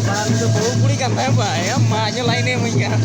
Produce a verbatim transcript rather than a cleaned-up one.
ᱵᱟᱝ, ᱩᱱᱤ ᱫᱚ ᱵᱟᱹᱦᱩ ᱠᱩᱲᱤ ᱠᱟᱱ ᱛᱟᱭᱟ ᱵᱟ, ᱮ ᱢᱟ, ᱧᱮᱞ ᱞᱟᱭ ᱱᱮ ᱢᱟᱹᱧ ᱠᱟᱱᱟ᱾